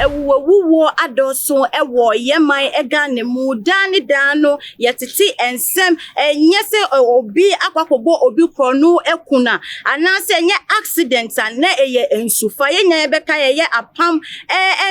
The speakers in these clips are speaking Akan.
Awuwawuo adɔɔso wɔ yɛn man Ghana mu. Daa ne daa no, yɛtete nsɛm. Ɛnyɛ sɛ obi akɔ akɔbɔ obi korɔno aku no a, anaasɛ ɛnyɛ accident a, na ɛyɛ nsufa. Yɛn nyinaa yɛbɛka yɛyɛ apam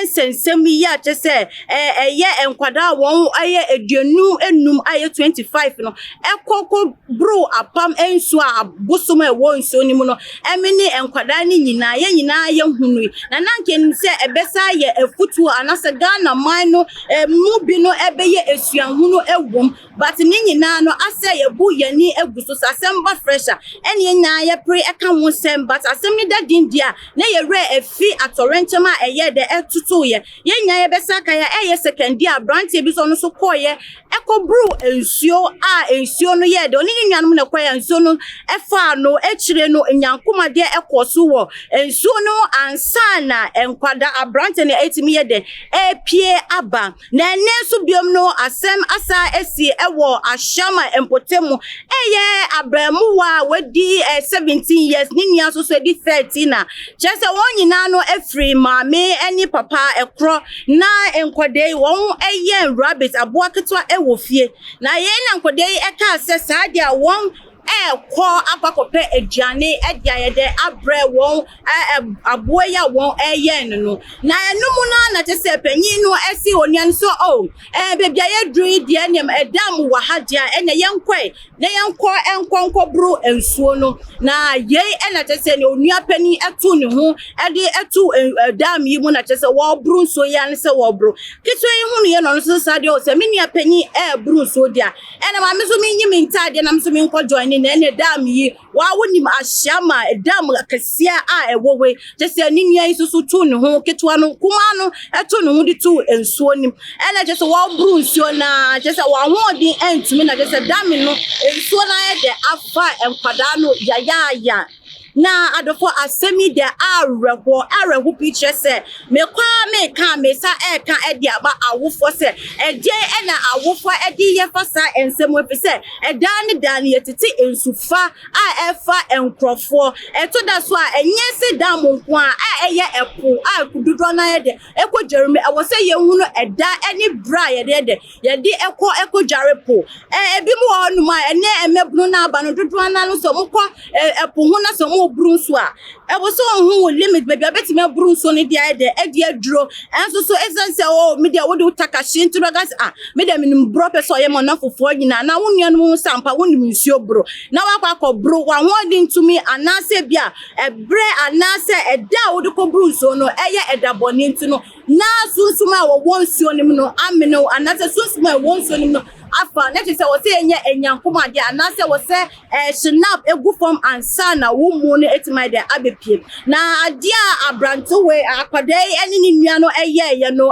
nsɛnsɛm yi a kyerɛ sɛ ɛyɛ nkwadaa a wɔyɛ 25 a ɛyɛ 25 no ɛkɔ kɔboro apam nsuo a abosom a ɛwɔ nsuo no mu no ɛmene nkwadaa no nyinaa. Yɛn nyinaa yɛhunui. Na na anka yɛnim sɛ ɛbɛsa ayɛ afutuo anaasɛ Ghana man no mu bi no ɛbɛyɛ asuahunu ɛwom. But ne nyinaa no asɛ yɛbu yɛn ani agu so. Sɛ asɛm ba fresh a, ɛne yɛn nyinaa yɛpere ɛka ho nsɛm. But asɛm no da din deɛ a, na yɛn werɛ afi atɔwrɛnkyɛm a ɛyɛɛ dɛ ɛtotoeɛ. Yɛn nyinaa yɛbɛsa aka yɛ ɛyɛ sekɛndi a aberanteɛ bi nso ɔno nso kɔeɛ ɛkɔboroo nsuo a nsuo no yɛɛ dɛ ɔne ne nuanom na ɛkɔeɛ a nsuo no ɛfaa no akyire no nyankomadeɛ ɛkɔɔ so wɔ nsuo no ansa na nkwadaa aberanteɛ no ɛtumi yɛ dɛ ɛrepie aba. Na ɛnnɛ nso biom no asɛm asa asi ɛwɔ Ashama mpɔtamu ɛyɛ abramuwa a wadi 17 years ne nua nso so adi 13 a kyerɛ sɛ wɔn nyinaa no afiri maame ne papa ɛkorɔ na nkwadaa yi wɔn yɛn rabbit aboa ketewa ɛwɔ fie na yɛn na nkwadaa yi ɛkaa sɛ saa deɛ a wɔn ɛrekɔ akɔ akɔpɛ aduane ɛde ayɛ dɛ abrɛ wɔn aboa yi a wɔn ɛreyɛn no no na ɛno mu no na kyerɛ sɛ panyin no ɛsi onua no so oh baabi a yɛduru yi deɛ nneɛma ɛdam wɔ ha deɛ ɛna yɛnkɔe na yɛnkɔ nkɔ nkɔboro nsuo no na yei ɛna kyerɛ sɛ ne onua panyin ɛto ne ho ɛde ɛto ɛdam yi mu na kyerɛ sɛ wɔreboro nsuo yi ano sɛ wɔreboro ketewa yi hu no yɛ no ɔno nso saa deɛ ɔsɛ me nua panyin ɛreboro nsuo deɛ ɛna maame nso menyi me ntaadeɛ na nso menkɔ join ne na ɛna dam yi waa wonim ahyia ma dam kɛseɛ a ɛwɔ hɔ yi kyerɛ sɛ ne nua yi nso so to ne ho ketewa no kumaa no ɛto ne ho de to nsuo nim ɛna kyerɛ sɛ wɔreboro nsuo na kyerɛ sɛ wɔn ahoɔden ɛntumi na kyerɛ sɛ dam no nsuo no ayɛ dɛ afa nkwadaa no yayaaya. Na adɔfo asɛm yi deɛ awerɛhoɔ awerɛho pii kyerɛ sɛ mekɔ a meka mesa ɛreka ɛde aba awofoɔ sɛ ɛdeɛn ɛna awofoɔ ɛde yɛfa saa nsɛm ɛfiri sɛ ɛdaa ne daa no yɛtete nsufa a ɛfa nkurɔfoɔ ɛto da so a ɛnyɛ sɛ dam nko a a ɛyɛ ɛpo a dodoɔ no ayɛ dɛ ɛkɔ dware mu ɛwɔ sɛ yɛhunu ɛda ɛne berɛ a yɛde dɛ yɛde ɛkɔ ɛkɔ dware po ebi mu wɔ hɔnom a ɛnɛ mmɛbunu no aba no dodoɔ no ano sɛ ɔmokɔ ɛpo ho na sɛ ɔmo buru nsuo a ɛwɔ sɛ ɔho wɔ limit baabi a bɛtumi aburu nsuo no de ayɛ dɛ ɛde aduro ɛnso so ɛsiane sɛ ɔ mi deɛ wode wo takahye nti bɛka sɛ ah mi deɛ menim borɔ pɛ sɛ ɔyɛ ma ɔnamfofoɔ nyinaa na wo nuanom ho sɛ ampa wonim nsuo boro na wakɔ akɔ boro w'ahoɔden ntumi anaasɛ bi a ɛberɛ anaasɛ ɛda a wode kɔburu nsuo no ɛyɛ ɛda bɔne nti no na sunsum a wɔwɔ nsuo no mu no amene wo anaasɛ sunsum a ɛwɔ nsuo no mu no afa na kyerɛ sɛ wɔsɛ yɛnyɛ anyankom adeɛ anaasɛ wɔsɛ hyɛnap egu fam ansa na wo mu no etumi ayɛ dɛ abɛpie na adeɛ a aberantewe akwadaa yi ne ne nua no ɛyɛɛyɛ no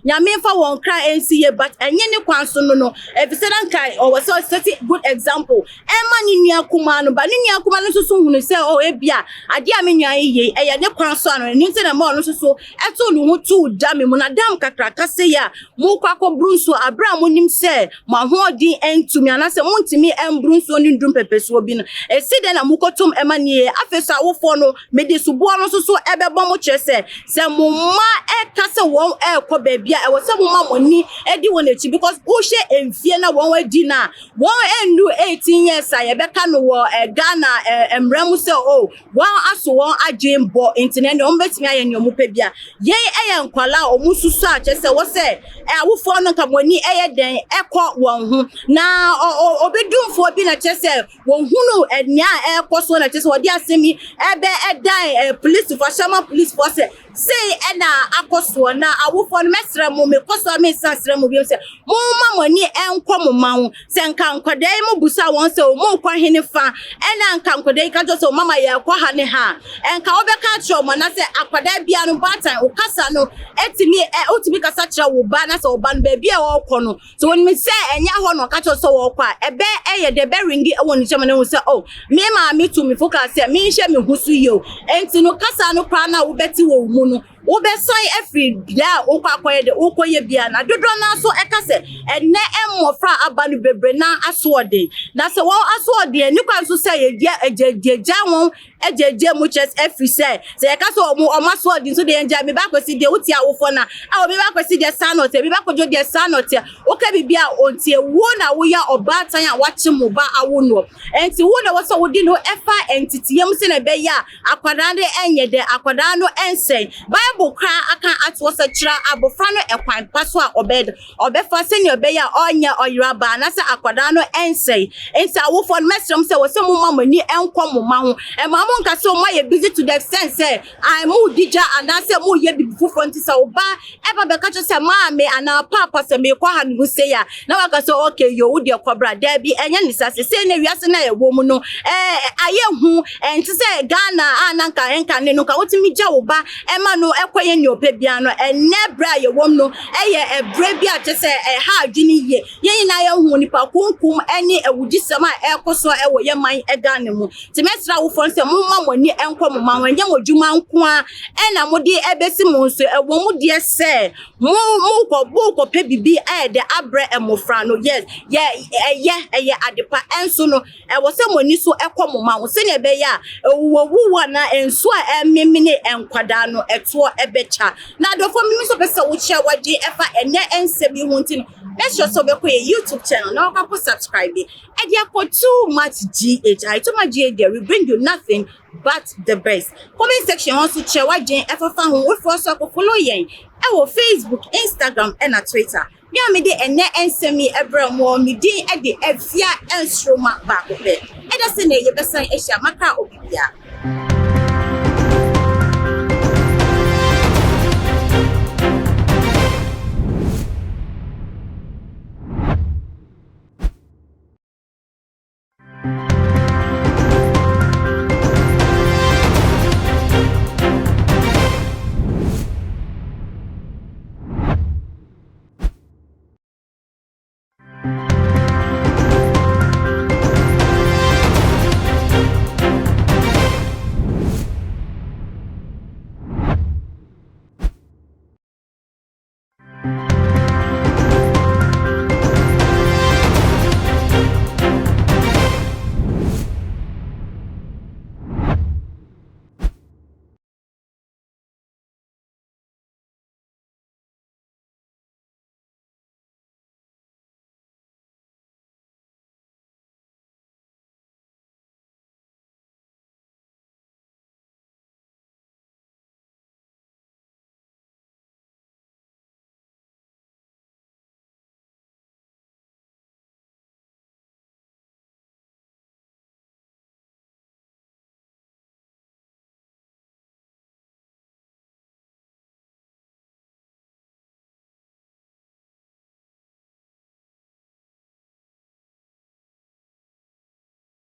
Nyame mfa wɔn kra nsi yie but ɛnyɛ ne kwan so no efisɛ na nka ɔwɔ sɛ ɔsɛte good example ɛma ne nua kumaa no ba ne nua kumaa no nso so hunu sɛ ɔ ebia adeɛ a me nua yi yie ɛyɛ ne kwan so ano ɛno nti na ɛma ɔno nso so ɛto ne ho too dam mu na dam kakraka se yɛ a mokɔ akɔboro nsuo abere a monim sɛ mo ahoɔden ntumi anaasɛ montumi mboro nsuo no ndum pɛpɛsoɔ bi no esi dɛn na mokɔtom ɛma nie afei so awofoɔ no mede soboɔ no nso so ɛbɛbɔ mo kyerɛ sɛ sɛ mo mma ɛka sɛ wɔn ɛrekɔ baabi a ɛwɔ sɛ mo ma mo ani ɛdi wɔn akyi because wohyɛ mfie na wɔn adi na wɔn ndu 18 years a yɛbɛka no wɔ Ghana mmerɛ mu sɛ o wɔn aso wɔn adwene bɔ nti na ɛnna wɔn bɛtumi ayɛ nea wɔn pɛ bia yɛn ɛyɛ nkwalaa a wɔn susu a kyerɛ sɛ wɔsɛ awofoɔ no nka wɔn ani ɛyɛ dɛn ɛkɔ wɔn ho na obi dumfoɔ bi na kyerɛ sɛ wɔn hunu nea ɛrekɔ so na kyerɛ sɛ wɔde asɛm yi ɛbɛ ɛdan polisifoɔ ahyɛnma polisifoɔ sɛ sei ɛna akɔ soɔ na awofoɔ no mɛsrɛ mo mekɔ so a mensa srɛ mo bio sɛ momma mo ani ɛnkɔ mo ma ho sɛ nka nkwadaa yi mo busa wɔn sɛ mo nkɔ hene fa ɛna nka nkwadaa yi ka kyerɛ sɛ mama yɛkɔ ha ne ha ɛnka wobɛka akyerɛ wɔn anaasɛ akwadaa bia no baatan okasa no ɛtumi ɛ wotumi kasa kyerɛ wo ba na sɛ wo ba no baabi a ɔrekɔ no so wɔnim sɛ ɛnyɛ hɔ na ɔka kyerɛ sɛ wɔrekɔ a ɛbɛ ɛyɛ dɛ ɛbɛ ringi ɛwɔ ne nkyɛn na ehu sɛ oh me maame tu me fo ka sɛ menhyɛ me ho so yie o enti no kasa no koraa na wobɛte wɔ wo mu no. Wobɛsan afiri bea a wokɔ akɔyɛ de wokɔyɛ bia na dodoɔ no nso ɛka sɛ ɛnɛ mmɔfra a aba no bebree na asoɔden, na sɛ wɔn asoɔden ani kwan so sɛ yɛgya agyagya wɔn agyagya mu kyerɛ afiri sɛ yɛka sɛ ɔmo asoɔden so deɛ, yɛngya. Meba akɔsi deɛ wotie awofoɔ no a, obi ba akɔsi deɛ saa na ɔteɛ, bi ba akɔdwo deɛ saa na ɔteɛ. Woka biribi a ɔntie wo na woyɛ ɔbaatan a wakye mo ba awo noɔ, nti wo na wɔsɛ wodi no ɛfa nteteyɛ mu sɛ na ɛbɛyɛ a akwadaa no ɛnyɛ dɛ, akwadaa no ɛnsɛn. Bible koraa aka atoɔ sɛ kyerɛ abɔfra no ɛkwan pa so a ɔbɛyɛ dɛ ɔbɛfa, sɛnea ɔbɛyɛ a ɔnyɛ ɔyera ba anaasɛ akwadaa no ɛnsɛn. Nti awofoɔ no, mɛsrɛ m sɛ wɔsɛ mo ma mo ani ɛnkɔ mo ma ho. Ɛma mo nka sɛ mo ayɛ busy to the extent sɛ ai mo di gya anaasɛ mo yɛ bibi foforɔ, nti sɛ ɔba ɛba bɛka kyerɛ sɛ maame anaa paapa sɛ meekɔ ha no mu sei a, na waka sɛ okay yo, wo deɛ kɔbra. Daabi, ɛnyɛ ne sa. Sesei na wiase na ɛwɔ mu no ayɛ hu. Ɛnte sɛ Ghana a na nka ɛnka ne no nka wotumi gya wo ba ɛma no ɛkɔyɛ nea ɔpɛ bia no. Ɛnɛ berɛ a yɛwɔ mu no, ɛyɛ ɛberɛ bi a kyerɛ sɛ ɛha adwene yie. Yɛn nyinaa yɛhu nipa kunkum ɛne awudisɛm a ɛrekɔ so ɛwɔ yɛn man Ghana mu. Nti mɛsrɛ awofoɔ no sɛ momma mo ani ɛnkɔ mo ma ho. Ɛnyɛ mo adwuma nko a ɛna mode ɛbɛsi mo nso ɛwɔ mu deɛ sɛ mo mokɔ mokɔpɛ biribi ɛyɛ de abrɛ mmɔfra no. Yes, yɛ ɛyɛ adepa, ɛnso no ɛwɔ sɛ mo ani so ɛkɔ mo ma ho sɛnea ɛbɛyɛ a ewuwowuwo anaa nsuo a ɛmemene nkwadaa no ɛtoɔ ɛbɛkya. Na adɔfoɔ mi nso pɛ sɛ wokyerɛ wagye ɛfa ɛnɛ nsɛm yi ho, nti no mɛsrɛ sɛ wobɛkɔ yɛ YouTube channel na wakɔ subscribe ɛde akɔ Too Much GH. Too Much GH there, we bring you nothing but the best. Comment section hɔ nso, kyerɛ wagye ɛfafa ho. Wofoɔ nso akɔ follow yɛn ɛwɔ Facebook, Instagram ɛna Twitter. Me a mede ɛnɛ nsɛm yi ɛbrɛ mo, me din ɛde Afia Nsoroma baako pɛ. Ɛda sɛ na yɛbɛsan ahyia, maka obi bia.